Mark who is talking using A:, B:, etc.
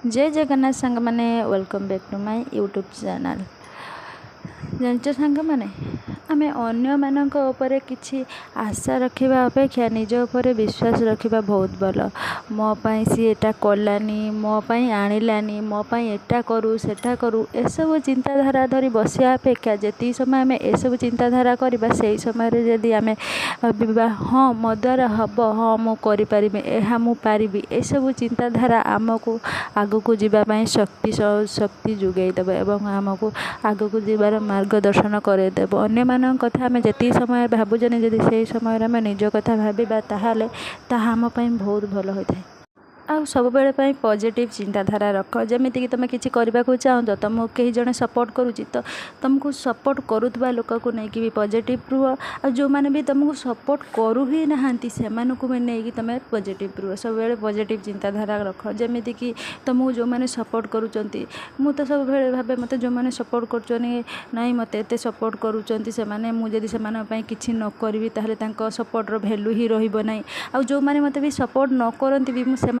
A: ଜୟ ଜଗନ୍ନାଥ ସାଙ୍ଗମାନେ, welcome back to my YouTube channel। ଜାଣିଛ ସାଙ୍ଗମାନେ, ଆମେ ଅନ୍ୟମାନଙ୍କ ଉପରେ କିଛି ଆଶା ରଖିବା ଅପେକ୍ଷା ନିଜ ଉପରେ ବିଶ୍ୱାସ ରଖିବା ବହୁତ ଭଲ। ମୋ ପାଇଁ ସିଏ ଏଇଟା କଲାନି, ମୋ ପାଇଁ ଆଣିଲାନି, ମୋ ପାଇଁ ଏଇଟା କରୁ, ସେଟା କରୁ, ଏସବୁ ଚିନ୍ତାଧାରା ଧରି ବସିବା ଅପେକ୍ଷା ଯେତିକି ସମୟ ଆମେ ଏସବୁ ଚିନ୍ତାଧାରା କରିବା, ସେଇ ସମୟରେ ଯଦି ଆମେ ଭାବିବା, ହଁ, ମୋ ଦ୍ୱାରା ହେବ, ହଁ, ମୁଁ କରିପାରିବି, ଏହା ମୁଁ ପାରିବି, ଏସବୁ ଚିନ୍ତାଧାରା ଆମକୁ ଆଗକୁ ଯିବା ପାଇଁ ଶକ୍ତି ଯୋଗାଇ ଦେବ ଏବଂ ଆମକୁ ଆଗକୁ ଯିବାର ମାର୍ଗଦର୍ଶନ କରାଇଦେବ। ଅନ୍ୟମାନଙ୍କ କଥା ଆମେ ଯେତିକି ସମୟ ଭାବୁଛନ୍ତି, ଯଦି ସେଇ ସମୟରେ ଆମେ ନିଜ କଥା ଭାବିବା, ତାହେଲେ ତାହା ଆମ ପାଇଁ ବହୁତ ଭଲ ହୋଇଥାଏ। ଆଉ ସବୁବେଳେ ପାଇଁ ପଜିଟିଭ୍ ଚିନ୍ତାଧାରା ରଖ। ଯେମିତିକି ତୁମେ କିଛି କରିବାକୁ ଚାହୁଁଛ, ତୁମକୁ କେହି ଜଣେ ସପୋର୍ଟ କରୁଛି, ତ ତୁମକୁ ସପୋର୍ଟ କରୁଥିବା ଲୋକକୁ ନେଇକି ବି ପଜିଟିଭ୍ ରୁହ। ଆଉ ଯେଉଁମାନେ ବି ତୁମକୁ ସପୋର୍ଟ କରୁ ହିଁ ନାହାନ୍ତି, ସେମାନଙ୍କୁ ବି ନେଇକି ତୁମେ ପଜିଟିଭ୍ ରୁହ। ସବୁବେଳେ ପଜିଟିଭ୍ ଚିନ୍ତାଧାରା ରଖ। ଯେମିତିକି ତୁମକୁ ଯେଉଁମାନେ ସପୋର୍ଟ କରୁଛନ୍ତି, ମୁଁ ତ ସବୁବେଳେ ଭାବେ, ମୋତେ ଯେଉଁମାନେ ସପୋର୍ଟ କରୁଛନ୍ତି, ନାଇଁ, ମୋତେ ଏତେ ସପୋର୍ଟ କରୁଛନ୍ତି ସେମାନେ, ମୁଁ ଯଦି ସେମାନଙ୍କ ପାଇଁ କିଛି ନ କରିବି, ତାହେଲେ ତାଙ୍କ ସପୋର୍ଟର ଭ୍ୟାଲୁ ହିଁ ରହିବ ନାହିଁ। ଆଉ ଯେଉଁମାନେ ମୋତେ ବି ସପୋର୍ଟ ନ କରନ୍ତି ବି, ମୁଁ